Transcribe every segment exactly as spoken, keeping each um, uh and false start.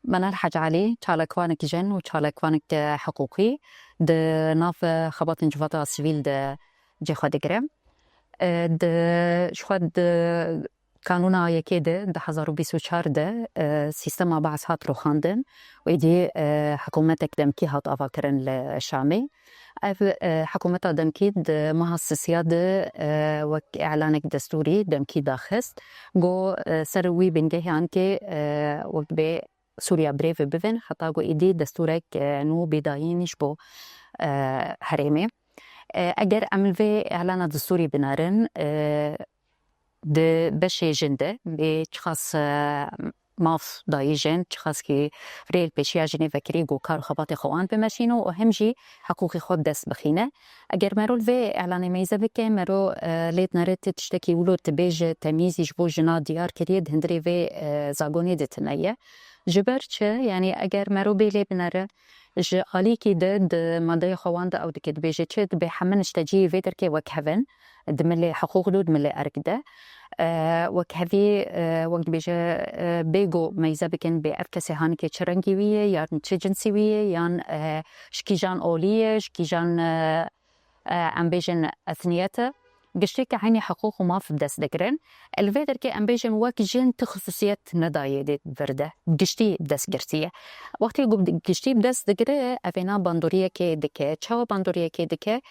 Manal Hec Elî, çalakvanek jin û çalakvanek hiqûqî di nav xebatên civata sivîl de cê xwe digire. E, di, ji xwe di Kanûna yekê de, du hezar û bîst û çar de, e, sîstema Baas hat rûxandin û êdî, e, hikûmetek demkî hat avakirin li Şamê. Ev, e, hikûmeta demkî di meha sisiya de, e, wek îlanek destûrî demkî daxist. Got, e, ser wî bingehê ankê, e, wek bê Sûriya birêve bibin, heta ku êdî destûrek, e, nû bê dayîn ji bo, e, herêmê. E, eger em li vê îlana destûrî binerin, e, di beşê jin de bê çiqas, e, maf dayî jin, çiqaskî rê li pêşiya jinê vekirî ku kar û xebatê xwe wan bimeşîno û hem jî hiqûqê xwe bi dest bixîne. Eger mero li vê îlanê meyze bike, mero, e, lê dinere ti tiştekî wilo tu bêje temîzî ji bo jina diyar kiriye, di hundirê vê, e, zagonê de tune ye. Ji ber çi? Yanî eger mero bê lê binere, ji alîkî de di madeya xwe wan de ew dike, dibêje çi? Dibê hemû niştecîyê vê derkê wek hev in, di milê hiqûq de û di milê erk de. E, wek hevî, e, wek dibêje, e, bê ku meyze bikin bê ev kesê hanike çi rengî wî ye, yan çi cinsî wî ye, yan, e, ji kîjan olî ye, ji kîjan, e, e, em bêjin etniyet e. Giştî ke eynî hiqûq û maf bi dest digirin. Li vê derkê em bêjin wek jin ti xisûsiyet nedayê dê vir de. Giştî bi dest girtiye. Wextê ku giştî bi dest digire, evêna bandoriyekê dike. Çawa bandoriyekê dike?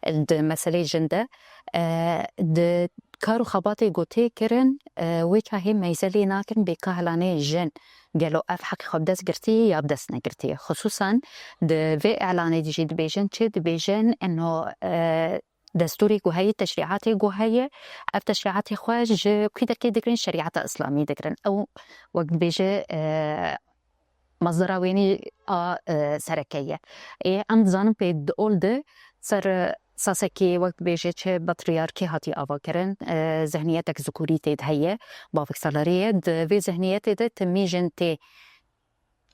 Di meselê jin de, e, di kar û xebatê ku tê kirin, e, wê çaxê meyze lê nakin bê ka îlanê jin gelo ev heqê xwe bi dest girtiye ya bi dest negirtiye. Xisûsan di vê îlanê de jî dibêjin çi? Dibêjin eno, e, destûrê ku heye, teşrîatê ku heye, ev teşrîatê xwe ji ku derkê digirin? Şerîeta Îslamî digirin. Ew wek dibêje, e, masdera wênî a, e, sereke ye. Ê, em dizanin pê di ol de ser, e, sasekî wek dibêje çi patriyarkî hatî avakirin, e, zihniyetek zikûrî tê de heye, baveksalarî ye. Di vê zihniyetê de timî jin tê,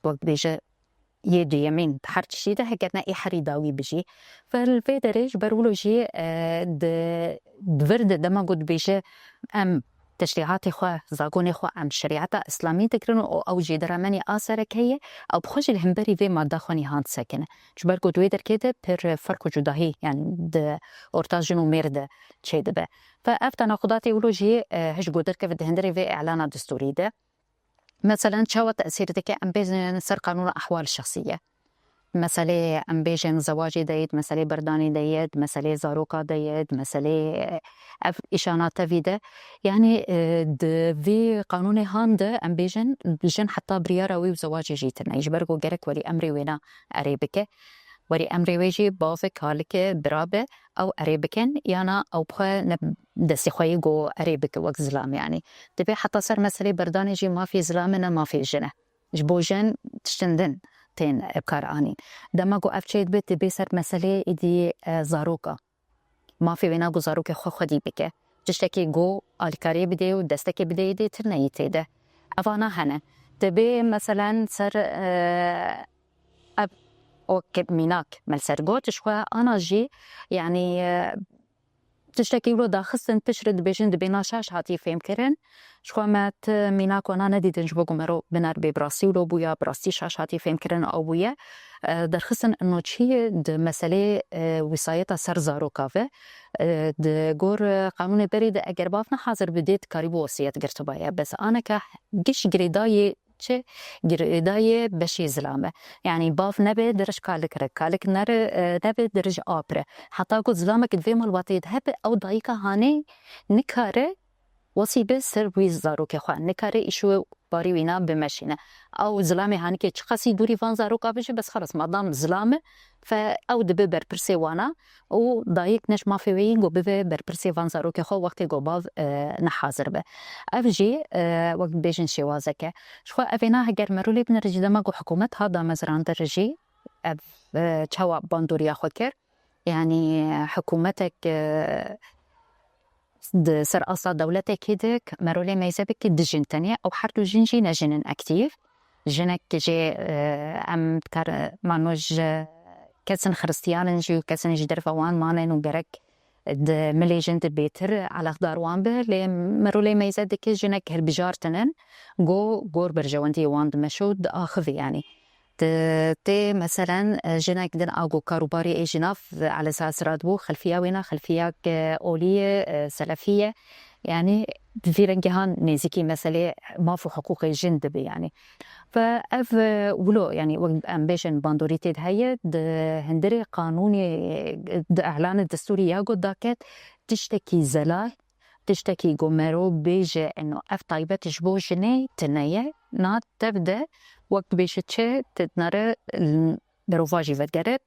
wek dibêje, yê duyemîn di her tiştî de, heger ne ê herî dawî bijî. Ve li vê derê ji ber wilo jî, e, di, di vir de dema ku dibêje em teşrîatê xwe, zagonê xwe em şerîeta Îslamî digirin û ew jî deremenî a sereke ye, ew bi xwe jî li hemberî vê madda xwe nîhan disekine. Ji ber ku di wê derkê de pir ferq û cudahî, yanî di orta jin û mêr de çêdibe. Ve ev tenaqudatê wilo jî, e, hişt ku derkeve di hundirê vê îlana destûrî de. Meselen, çawa tesîr dike? Em bêjin ser qanûna ehwal şexsî ye. Meselê, em bêjin, zewacê de yê, meselê berdanê de yê, meselê zaroka de yê, meselê, e, ev îşana tevî de. Yanî, e, di vî qanûnê han de em bêjin, jin heta biryara wî û zewacê jî tune. Ji ber ku gerek werî emrê wêna erê bike. Werî emrê wê jî bavê, kalike, bira be, ew erê bikin, yana ew bi xwe ne destê xwe yê ku erê bike wek zilam, yanî. Dibê heta ser meselê berdanê jî mafê zilam e, ne mafê jin e. Ji bo jin tiştin din tên bi kar anîn. Dema ku ev çê dibe, dibê ser meselê êdî, e, zaroka. Mafê wêna ku zarokê xwe xwedî bike. Tiştekî ku alîkariyê bidê û destekê bidê êdî tune yî tê de. Evana hene. Dibê meselen ser, e, ev wek mînak me li ser got, ji xwe ana jî, yanî, e, tiştekî wilo daxistin piştre dibêjin, dibê na şaş hatî fêmkirin. Ji xwe me ti mînak wana nedîtin ji bo ku mero binar bê bi rastî wilo bûya, bi rastî şaş hatî fêmkirin ew bûye. E, derxistin ino çi ye di meselê, e, wîsayeta ser zaroka ve. E, di gor, e, qanûnê berê de eger bav ne hazir bi dê dikarî bi wesiyet girtibaye. Bes aneke giş girêdayê çi? Girêdayê beşê zilam e. Yanî bav nebe dirij kalik re, kalik nere, e, nebe dirij ap re. Heta ku zilamek di vê malbatê de hebe, ew dayika hanê nikare wesî be ser wî zarokê xwe. Nikare îş û barî wîna bimeşîne. Ew zilamê hanike çiqasî dûrî van zaroka bijî, bes xelas, madam zilam e, fe ew dibe berpirsê wana û dayik ne ji mafê wê yî ku bibe berpirsê van zarokê xwe wextê ku bav, e, ne hazir be. Ev jî, e, wek dibêjin şêwazek e. Ji xwe evêna heger merûlê binere jî dema ku hikûmet hat damezrandin jî ev, e, çawa bandoriya xwe kir. Yanî hikûmetek, e, di ser asta dewletekê de merolê meyze bike di jin tenê, ew her du jin jî ne jin in aktîf. Jinek jê, e, em dikar, mano ji kesin xiristiyan in jî û kesin ji derve wan manin û gerek Di milê jin de bêtir eleqdar wan be, lê mero lê meyze dike jinek hilbijartin in, go gor berjewendiyê wan dimeşe û diaxivê, yanî. Di tê, meselen, e, jinek din a go karûbarê ê jinav, e, elesas radibû, xelfiya wêna, xelfiyek, e, olî ye, e, selefî ye. Yanî, bi vî rengî han nêzîkî meselê maf û hiqûqê jin dibe, yanî. Ve ev, e, wilo, yanî, wek em bêjin bandorî tê de heye, di hundirê qanûnê, e, di îlanê destûrî ya go daket, tiştekî zelal, tiştekî go mero bêje, eno, ev taybet ji bo jinê tune ye, na tev de, wek dibêje çi, tu dinare, l-, berovajî vedgere,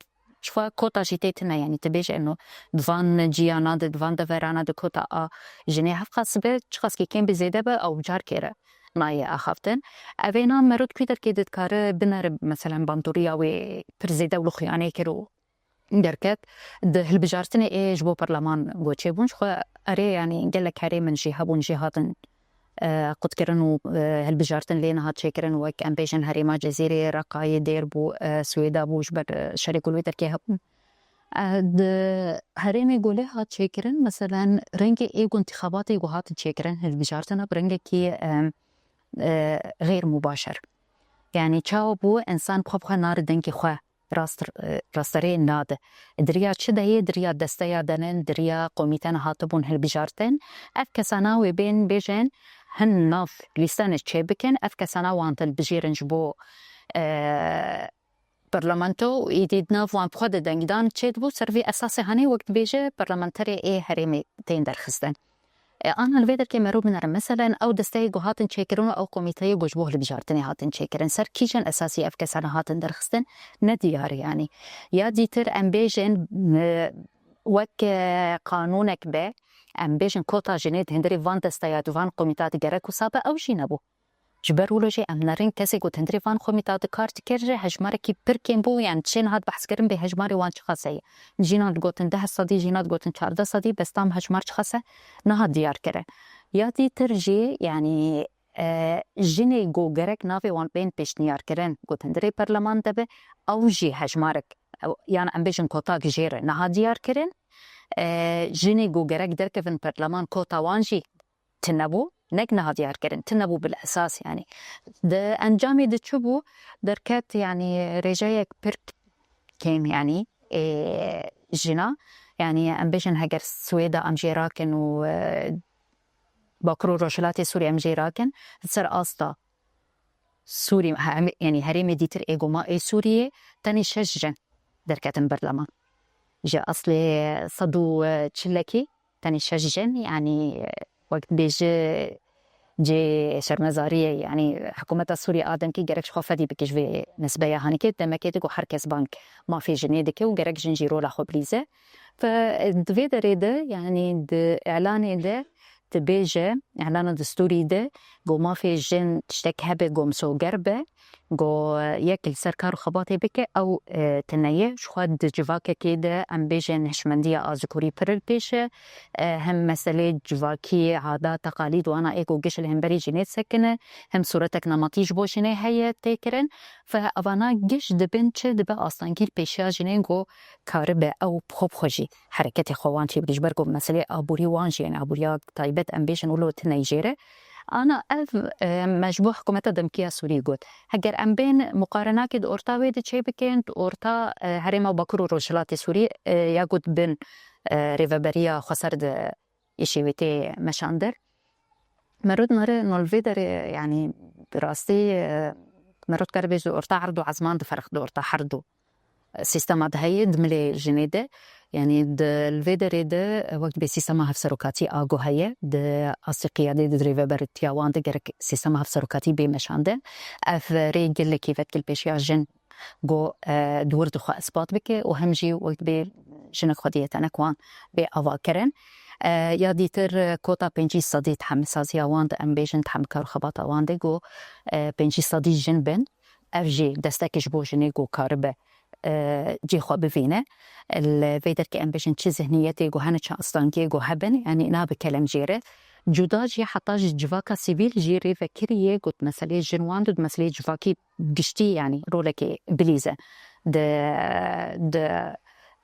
çifa kota jî tê tune, yanî tu bêje, eno, di van ciyana de, di van deverana de kota a jinê hevqas be, çiqas kê kêm be zêde be, ew car kêre nayê axaftin. Evê na mero di kû derkê de dikare binere, meselen, bandoriya wê pir zêde wilo xuyanê kir û derket. Di hilbijartinê ê ji bo perleman go çêbûn, ji xwe erê, yanî gelek herêmin jî hebûn jê hatin, e, qutkirin û, e, hilbijartin lê nehat çêkirin, wek em bêjin herêma Cezîrê, Reqayê, Dêr bû, e, Swêda bû, ji ber, e, şerê ku li wê derkê hebûn. E, di herêmê ku lê hat çêkirin, meselen, rengê ê ku intixabatê ku hatin çêkirin, hilbijartina bi rengekî, e, e, xêr mubaşer. Yanî çawa bû, însan bi xwe bi xwe nare dengê xwe rast, e, rasterê nade. Di riya çi de yê, di riya desteya denin, di riya komîtena hatibûn hilbijartin. Ev kesana wê bên bêjin, hin nav lîstene çêbikin, ev kesana wan hilbijêrin ji bo, e, parlamento û êdî di nav wan bi xwe de dengdan çêdibû, ser vî esasê hanê wek dibêje parlamenterê ê herêmê tên derxistin. E, ana li vê derkê mero binere, meselen, ew desteyê ku hatin çêkirin û ew komîteyê ku ji bo hilbijartinê hatin çêkirin, ser kîjan esasî ev kesana hatin derxistin, ne diyar e, yanî. Ya dîtir em bêjin, e, wek, e, qanûnek be, em bêjin kota jinê di hundirê van desteya, di van komîta de gerek wisa be, ew jî nebû. Ji ber wilo jî em nerin kesê ku di hundirê van komîta de kar dikir, hejmarekî pir kêm bû, yanî çê nihat behskirin bê hejmarê wan çiqas e. Jîna digotin deh sedî, jîna digotin çardeh sedî, bes tam hejmar çiqas e, nihat diyar kirin. Ya dîtir jî, yanî, e, jinê ku gerek navê wan bên pêşniyar kirin, ku di hundirê perleman de be, ew jî hejmarek, ew, yan em bêjin kotak jê re nihat diyar kirin. E, jinê ku gerek derkevin perleman, kota wan jî tune bû, nek niha diyar kirin, tune bû bil esas, yanî. Di encamê de çi bû? Derket, yanî, rêjeyek pir kêm, yanî, ê, jina, yanî, em bêjin heger Swêda em jê rakin û, e, Bakur û Rojhilatê Sûriyê em jê rakin, li ser asta Sûrî, he-, em-, yanî herêmê dîtir ê goma ê Sûriyê tenê şeş jin derketin berleman. Ji eslê sed û çilekî tenê şeş jin, yanî, wek dibêje cê şermezariyê, yanî hikûmeta Sûriyê a demkî gerek ji xwe fedî bike ji vê nisbeya hanîkê, demekê de ku her kes bang mafê jinê dike û gerek jin jî rola xwe bilîze. Ve di vê derê de, yanî di îlanê de dibêje, îlana destûrî de, ku mafê jin tiştek hebe, ku misoger be, ku yek li ser kar û xebatê bike, ew, e, tune ye. Ji xwe di civakekê de, em bêjin, hişmendiya azikurî pir li pêş e. E, hem meselê civakî, adat, teqalîd wana ê ku giş li hemberî jinê disekine, hem sûretek nematî ji bo jinê heye tê kirin. Ve evana giş dibin çi? Dibe astengî li pêşiya jinê ku karibe ew bi xwe bi xwe jî hereketê xwe wan çêbike, ji ber ku meselê aborî wan jî, yanî aboriya taybet em bêjin wilo tune jê re. Ana ev, e, me ji bo hikûmeta demkî ya Sûrî got. Heger em bên muqarenakê di orta wê de çêbikin, di orta, e, herêma Bakur û Rojhilatê Sûrî, e, ya got bin, e, rêveberiya xweser de îşê wê tê meşandin. Mero dinere no li vê derê, yanî, bi rastî, e, mero dikare bêje orta erd û ezman diferq di orta her du sîstema de heye, di milê jinê de. Yanî di, li vê derê de, e, wek dibê sîstema hevserokatî a ku heye, di astê qiyadê de, di rêvebertiya wan de gerek sîstema hevserokatî bê meşandin. Ev rê gelekî vetkil pêşiya jin ku, e, di wir de xwe ispat bike û hem jî wek dibê jinek xwediyê tenek wan bê avakirin. E, ya dîtir, e, kota pêncî sedî di hemsaziya wan de, em bêjin di hemkar û xebata wan de ku, e, pêncî sedî jin bin. Ev jî destek ji bo jinê ku karibe, e, cê xwe bivîne. Li vê derkê em bêjin çi zihniyetê ku hene, çi astengiyê ku hebin, yanî nabe kelem jê re. Cuda jî heta ji civaka sivîl jî rê vekirî yê ku di meselê jin wan de, di meselê civakî giştî, yanî rolekê bilîze di, di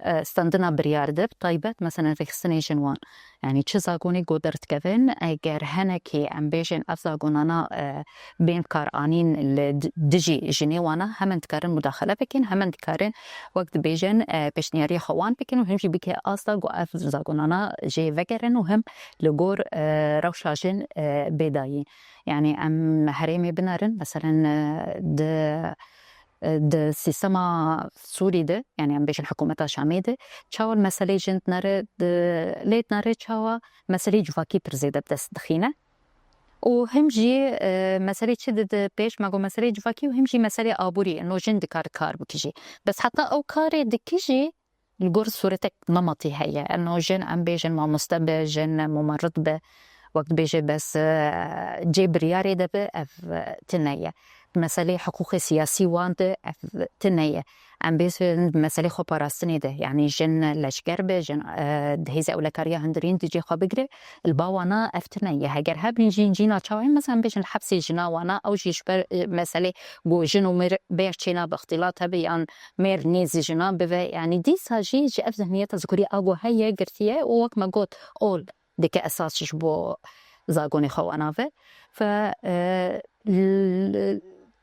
e, standina biryar de, bi taybet, meselen, rêxistinê jin wan. Yanî çi zagonê go derdikevin, eger henekê, em bêjin, ev zagonana, e, bên kar anîn li d-, dijî jinê wana, hemen dikarin mudaxele bikin, hemen dikarin, wek dibêjin, e, pêşniyariya xwe wan bikin û him jî bike asta go ev zagonana jê vegerin û him li gor, e, rewşa jin, e, bê dayîn. Yanî em herêmê binerin, meselen, e, di, e, di sîstema Sûrî de, yanî em bêjin hikûmeta Şamê de, çawa li meselê jin dinere, di, lê dinere çawa meselê civakî pir zêde bi dest dixîne. Û him jî, e, meselê çi dide pêş, me got meselê civakî û him jî meselê aborî, eno jin dikare kar bikijî. Bes heta ew karê dikijî, li gor sûretek nematî heye. Eno jin, em bêjin, mamoste be, jin mumerit be, wek dibêje bes, e, cê biryarê de be, ev, e, tune ye. Meselê hiqûqê siyasî wan de ev tune ye. Em bêjin meselê xweparastinê de, yanî jin leşker be, jin, e, di hêza ewlekariya hundirîn di cê xwe bigire, li ba wana ev tune ye. Heger hebin jî cîna çawa ye, mesela em bêjin hepsê jina wana, ew jî ji ber, e, meselê ku jin û mêr bêr çênabe, îxtîlat hebe yan mêr nêzî jinan bibe, yanî dîsa jî ji ev zihniyeta zikurî a ku heye girtiye û wek me got ol dike esas ji bo zagonê xwe wana ve. Fe, e, l-,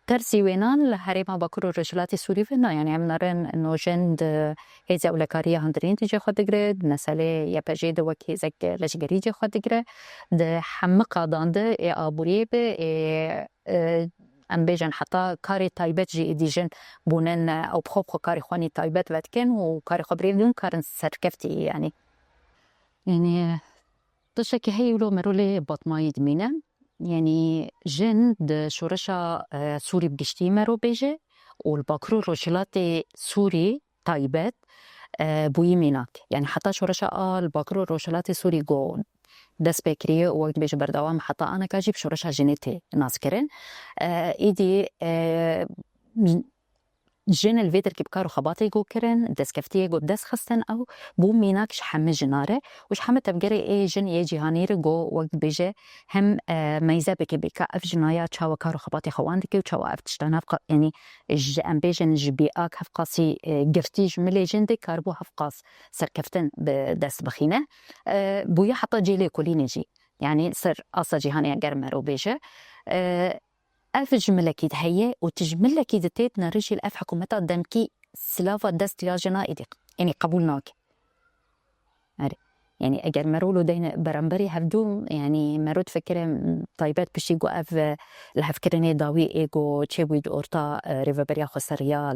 tersî wênan li herêma Bakur û Rojhilatê Sûrî ve na, yanî em nerin nojên di hêzê ewlekariya hundirîn di cê xwe digire, di meselê Y P G de wek hêzek leşgerî cê xwe digire, di hemî qadan de ê aboriyê be, ê, e, em bêjin heta karê taybet jî êdî jin bûnin, ew bi xwe bi xwe karê xwe nî taybet vedikin û karê xwe bi rê didin, karin serkeftî, yanî. Yanî tiştekî heye wilo mero lê batmayî dimîne. Yanî jin di şoreşa, e, Sûrî bi giştî mero bêje û li Bakur û Rojhilatê Sûrî taybet, e, bûyî mînak. Yanî heta şoreşa a li Bakur û Rojhilatê Sûrî go dest pê kiriye û wek dibêje berdewam heta aneka jî bi şoreşa jinê tê naskirin. E, êdî, e, jin li vê derkê bi kar û xebatê go kirin, destkeftiyê go dest xistin ew, bû mînak ji hemî jina re û ji hemî tevgerê ê jin yê cîhanî re go wek dibêje hem, e, meyze bike, bike ev jinaya çawa kar û xebatê xwe wan dike û çawa ev tişta nav qa-, yanî ji, em bêjin ji bîak hevqasî, e, girtî ji milê jin de karibû hevqas serkeftin bi dest bixîne. E, bûye heta cê lêkolînê jî. Yanî ser asta cîhanê eger mero bêje. E, ev ji milekî de heye û tu ji milekî de tê dinere jî li ev hikûmeta demkî silava dest ya jina êdî, yanî qebûl nake. Erê. Yanî eger mero lo deyne beramberî hevdû, yanî mero difikire, m, taybet piştî ku ev, e, lihevkirinê dawî ê ku çêbûyî di orta, e, Rêveberiya Xweseriya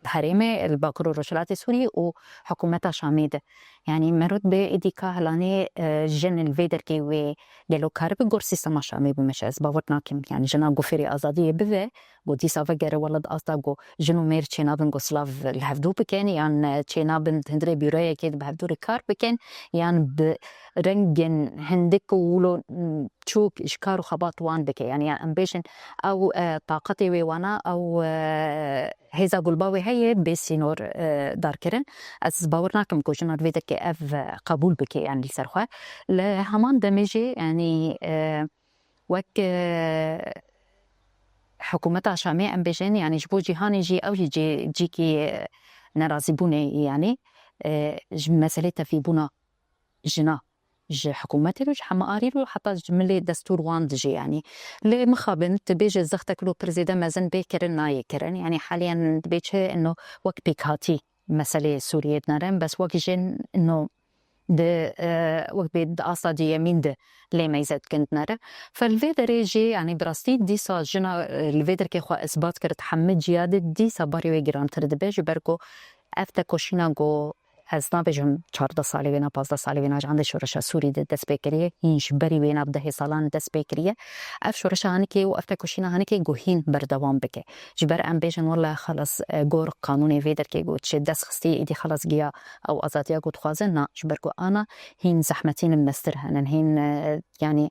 herêmê li Bakur û Rojhilatê Sûrî û hikûmeta Şamê de. Yanî mero dibe êdî ka hilanê, e, jin li vê derkê wê gelo karibe gor sîstema Şamê bimeşe. Ez bawer nakim, yanî jina ku fêrê azadiyê bibe, ku dîsa vegere welat asta ku jin û mêr çênabin ku silav li hevdû bikin, yan, e, çênabin di hundirê bîroyekê de bi hevdû re kar bikin, yan bi rengên hindik û wilo, m, çûk ji kar û xebat wan bike. Yanî, yan em bêjin ew, e, taqetê wê wana, ew, e, hêza gulba wê heye bê sînor, e, darkirin. Ez bawer nakim ku jina li vê derkê ev, e, qebûl bike, yanî li ser xwe. Li heman demê jî, yanî, e, wek, e, hikûmeta Şamê em bêjin, yanî ji bo cîhanê jî ew jî cê-, cîkî, e, nerazîbûnê, yanî, e, ji meselê tevîbûna jina ji hikûmetê re, ji heme arî re, heta ji milê destûr wan dijî, yanî. Lê mixabin, tu bêje zextek lo pir zêde mezin bê kirin, nayê kirin. Yanî haliyen dibê çi, ino wek pêkhatî meseleyê Sûriyê dinere, bes wek jin, ino di, e, wek bê di asta duyemîn de lê meyze dikin dinere. Fe li vê derê jî, yanî bi rastî dîsa jina, e, li vê derkê xwe isbat kir di hemî ciya de, dîsa barê wê girantir dibe, ji ber ku ev tekoşîna ku ez nabêjim çardeh salê wêna, pazdeh salê wêna ji endê şoreşa Sûrî de dest pê kiriye, hîn ji berî wêna bi dehê salan dest pê kiriye. Ev şoreşa hanikê û ev tekoşîna hanikê ku hîn berdewam bike. Ji ber em bêjin wele xelas, e, gor qanûnê vê derkê ku çi dest xistî, êdî xelas giya ew azadiya ku dixwaze, na, ji ber ku ana hîn zehmetîn mestir henin, hîn, e, yanî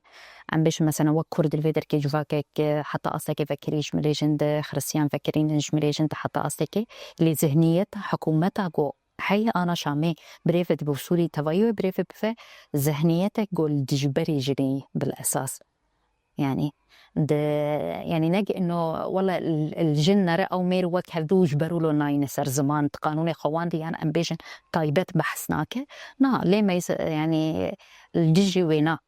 em bêjin mesela wek Kurd li vê derkê civakek, e, heta astekê vekirî ji milê jin de, Xiristiyan vekirînin ji milê jin de heta astekê, lê zihniyeta hikûmeta ku heye ana Şamê birêve dibe û Sûrî tevayî wê birêve bibe, zihniyetek ku li dijberî jinê bil esas. Yani di, yani ne ino wele el jin nere ew mêr wek hevdû ji ber wilo nayne ser ziman, di qanûnê xwe wan de yan em bêjin taybet behs nake. Na, lê meyz-, yani li dijî wêna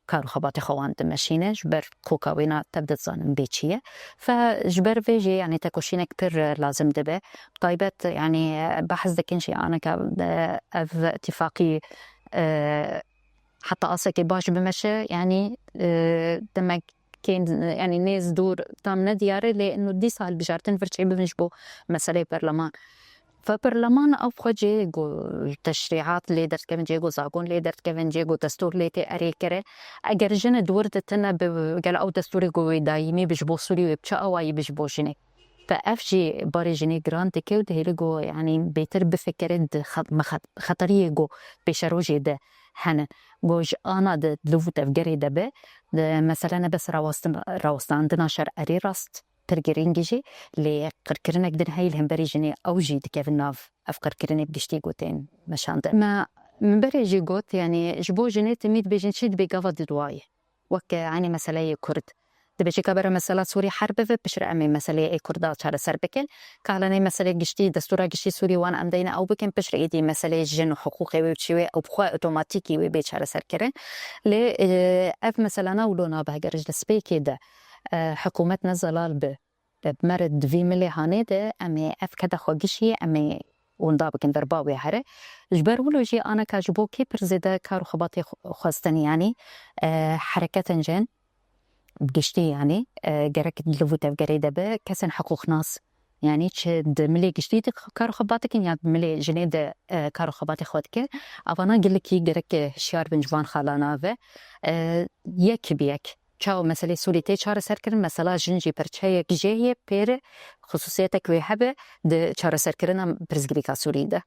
kar û xebatê xwe wan dimeşîne, ji ber koka wêna tev dizanin bê çi ye. Fe ji ber vê jî, yani tekoşînek pir lazim dibe. Taybet, yani behs dikin jî aneka, e, ev îtîfaqî, e, heta asekê baş bimeşe, yani, e, demek kên, yani nêz dûr tam ne diyar e, lê ino dîsa hilbijartin vir çêbibin ji bo meseleyê berleman. Fe berleman ew xwe cihê ku teşrîat lê derdikevin, cihê ku zakon lê derdikevin, cihê ku destûr lê tê erê kirin. Eger jin di wir de tune bi gel ew destûrê ku wê dayîmî bi ji bo Sûrî wê bi çi awayî bi ji bo jinê? Fe ev jî barê jinê giran dike û dihêle ku, yani, bêtir bifikire di xet-, mixet-, xeteriyê ku pêşerojê de hene. Ku ji ana di liv û tevgerê de be, di mesele ne bes rawastin-, rawestandina şer erê rast, pir girîng e jî, lê qirkirinek din heye li hemberî jinê ew jî dikevin nav ev qirkirinê bi giştî ku tên meşandin. Me, min berê jî got, yani, ji bo jinê timî dibêjin çi dibê gava diduayê. Wek, e, eynî meseleyê Kurd. Dibêje ka bere mesela Sûrî her bibe, piştre em ê meseleyê ê Kurda çareser bikin. Ka helanê meselê giştî, destûra giştî Sûrî wan em deyne ew bikin, piştre êdî meseleyê jin û hiqûqê wê û çi wê ew bi xwe otomatîkî wê bê çareserkirin. Lê, e, ev mesela na wilo nabe, heger ji destpêkê de, e, hikûmet ne zelal bi, e, bi me re di vî milê hanê de, em ê ev keda xwe gişî, em ê winda bikin, verba wê here. Ji ber wilo jî aneka ji bo kê pir zêde kar û xebatê xwe-, xwestin, yanî, e, hereketên jin bi giştî, yanî, e, gerek di liv û tevgerê de be, kesên hiqûqnas, yanî çi di milê giştî de kar û xebat dikin ya di milê jinê de, e, kar û xebatê xwe dike, avana gelekî gerek hişyar bin ji van xalana ve, e, yek bi yek. Çawa meselê Sûrî tê çareserkirin, mesela jin jî perçeyek jê ye, pêre xisûsiyetek wê hebe di çareserkirina pirsgirêka Sûrî de.